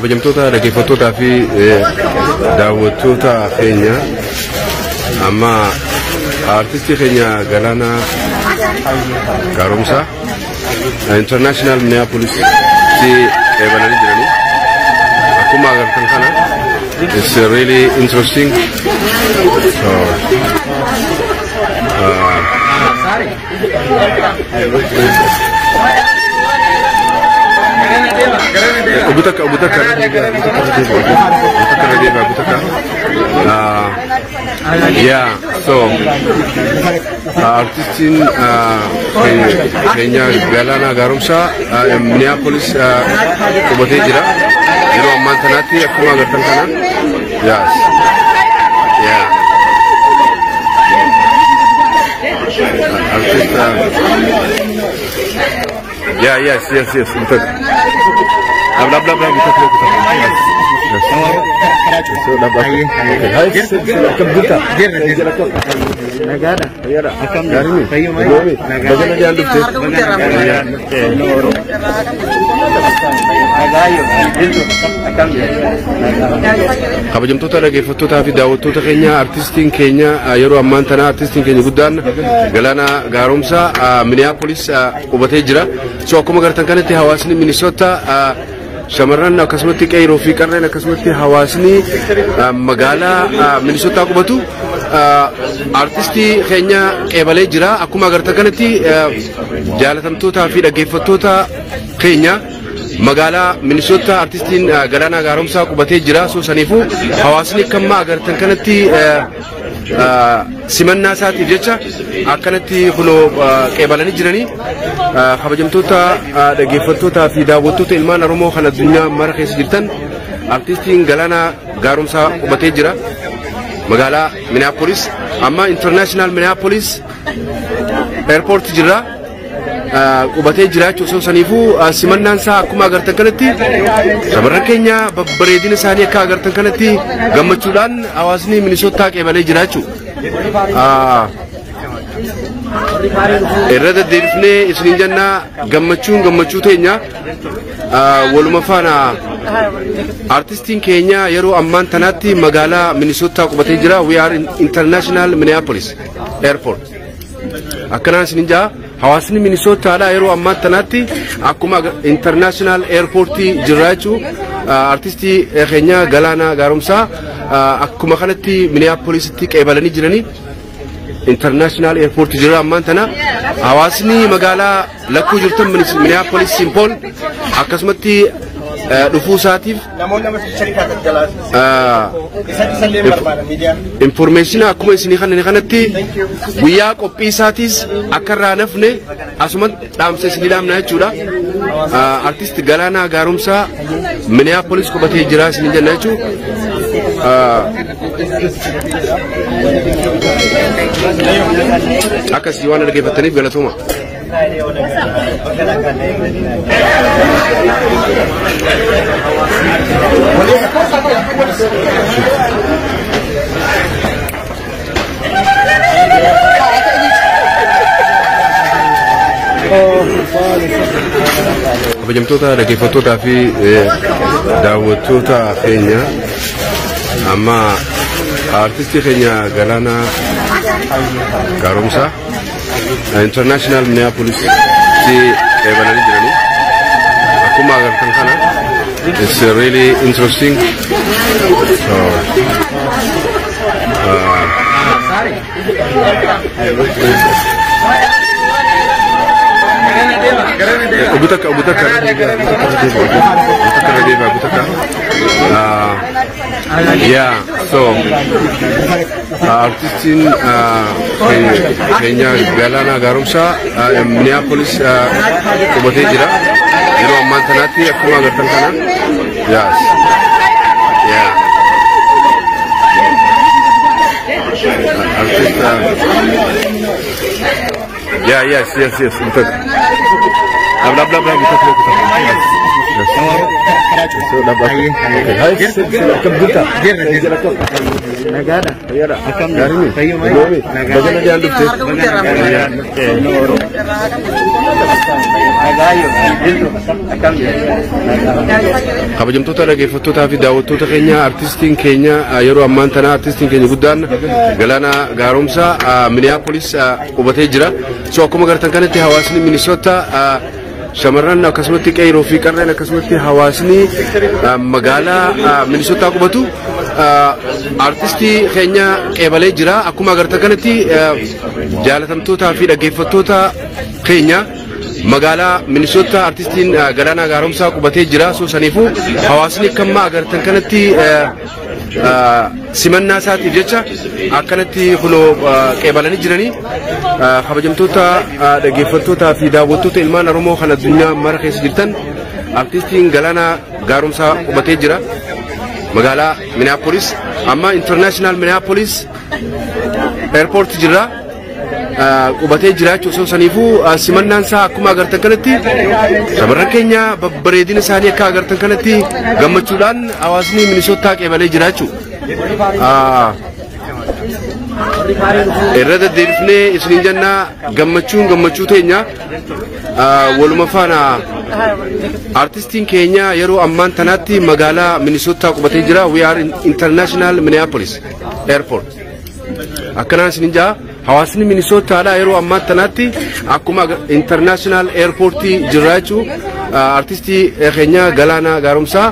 Kabajamtoota dhaggeeffattootaa fi daawwattoota keenya, amma artistii keenya Galaanaa Gaaromsaa International Minneapolis tti eebalanii jiranii. Akkuma agartan kana, it's really interesting. So, Abu Takka, Abu Takka, Abu Takka, Abu Takka. Yeah, so artistiin keenya Galaanaa Gaaromsaa Minneapolis qubatee jira. Yeroo ammaan tanaatti akkuma agartan kana. Yes. Yeah. Artist. Yeah, yes. Abu Takka. Bla bla bla, Abu Takka, Abu Takka. Yes. Akkam jirta? Nagaadha. Akkam gaarii? Baga nagaan dhufte. Kabajamtoota dhaggeeffattootaa fi daawwattoota keenya, artistiin keenya yeroo ammaan tana artistiin keenya guddaan Galaanaa Gaaromsaa Minneapolis qubatee jira. So akkuma agartan kanatti hawaasni Minnesota, shamarran akkasumatti qeerroo fi qarreen, akkasumatti hawaasni magaalaa Minnesota qubatu artistii keenya qeebalee jira. Akkuma agartan kanatti, jaalatamtootaa fi dhaggeeffattoota keenya, magaalaa Minnesota artistiin Galaanaa Gaaromsaa qubatee jira. So saniifuu hawaasni akkamma agartan kanatti simannaa isaatiif jecha akkanatti kunoo qeebalanii jiranii. Kabajamtoota dhaggeeffattootaa fi daawwattoota ilmaan Oromoo kan addunyaa mara keessa jirtan, artistiin Galaanaa Gaaromsaa qubatee jira. Magaalaa Minneapolis, amma International Minneapolis Airport jira. Qubatee jira jechuudha. Osoo saniifuu simannaan isaa akkuma agartan kanatti shamarran keenya babbareedina isaanii akka agartan kanatti gammachuudhaan hawaasni Minisootaa qeebalee jira jechuudha. Irra deddeebifnee isiniin jennaa, gammachuun gammachuu teenya waluma faana. Artistiin keenya yeroo ammaan tanaatti magaalaa Minisootaa qubatee jira. We are in International Minneapolis Airport. Akkanaan isiniin jaa, hawaasni Minisootaadha yeroo ammaan tanaatti akkuma International Airportii jirra jechuu. Artistii keenya Galaanaa Gaaromsaa akkuma kanatti Minneapolisitti qeebalanii jiranii. International Airport jira ammaan tana. Hawaasni magaalaa lakkuu jirtan, Minneapolis, St. Paul akkasumatti dhufuu isaatiif information akkuma isinii kanneen kanatti guyyaa qophii isaatiis akka irraa nafne asuma dhaamsa isinii dhaamna jechuudha. Artist Galaanaa Gaaromsaa Minneapolis qubatee jira isinii jenna jechuudha. Akkasii waan dhaggeeffattaniif galatooma. Kabajamtoota dhaggeeffattootaa fi daawwattoota keenya, amma artistii keenya Galaanaa Gaaromsaa International Minneapolis tti qeebalanii jiranii. Akkuma agartan kana, it's really interesting. So, Abu Takka, Abu Takka, Abu Takka, Abu Takka. Yeah, so artistiin keenya Galaanaa Gaaromsaa Minneapolis qubatee jira. Yeroo ammaan tanaatti akkuma agartan kana. Yes. Yeah. Artist. Yeah, yes. Abu Takka. Bla bla bla, Abu Takka, Abu Takka. Yes. Kabajamtoota dhaggeeffattootaa fi daawwattoota keenya artistiin keenya yeroo ammaan tana artistiin keenya guddaan Galaanaa Gaaromsaa Minneapolis qubatee jira. So akkuma agartan kanatti hawaasni Minnesota shamarran akkasumatti qeerroo fi qarreen akkasumatti hawaasni magaalaa Minnesota qubatu artistii keenya qeebalee jira. Akkuma agartan kanatti jaalatamtootaa fi dhaggeeffattoota keenya magaalaa Minnesota artistiin Galaanaa Gaaromsaa qubatee jira. So saniifuu hawaasni kamma agartan kanatti simannaa isaatiif jecha akkanatti kunoo qeebalanii jiranii. Kabajamtoota dhaggeeffattootaa fi daawwattoota ilmaan Oromoo kan addunyaa mara keessa jirtan artistiin Galaanaa Gaaromsaa qubatee jira magaalaa Minneapolis. Amma International Minneapolis Airport jira qubatee jira jechuudha. Saniifuu simannaan isaa akkuma agartan kanatti shamarran keenya babbareedina isaanii akka agartan kanatti gammachuudhaan hawaasni Minnesota qeebalee jira jechuudha. Irra deddeebifnee isiniin jenna gammachuun gammachuu teenya waluma faana artistiin keenya yeroo ammaan tanaatti magaalaa Minnesota qubatee jira. We are in International Minneapolis Airport. Akkanaan isiniin jaa hawaasni Minnesotaadha yeroo ammaan tanaatti akkuma International Airport jirra jechuudha. Artistii keenya Galaanaa Gaaromsaa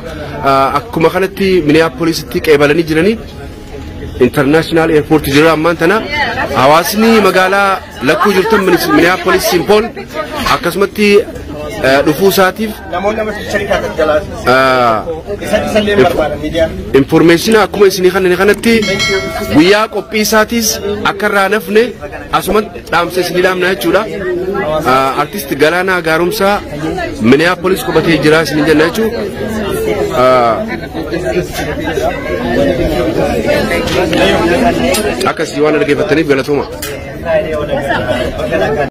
akkuma kanatti Minneapolisitti qeebalanii jiranii. International Airport jira ammaan tana hawaasni magaalaa lakkuu jirtan Minneapolis St. Paul akkasumatti dhufuu isaatiif information akkuma isinii kanneen kanatti guyyaa qophii isaatiis akka irraa nafne asuma dhaamsa isinii dhaamna jechuudha. Artist Galaanaa Gaaromsaa Minneapolis qubatee jira isinii jenna jechuudha. Akkasii waan dhaggeeffattaniif galatooma.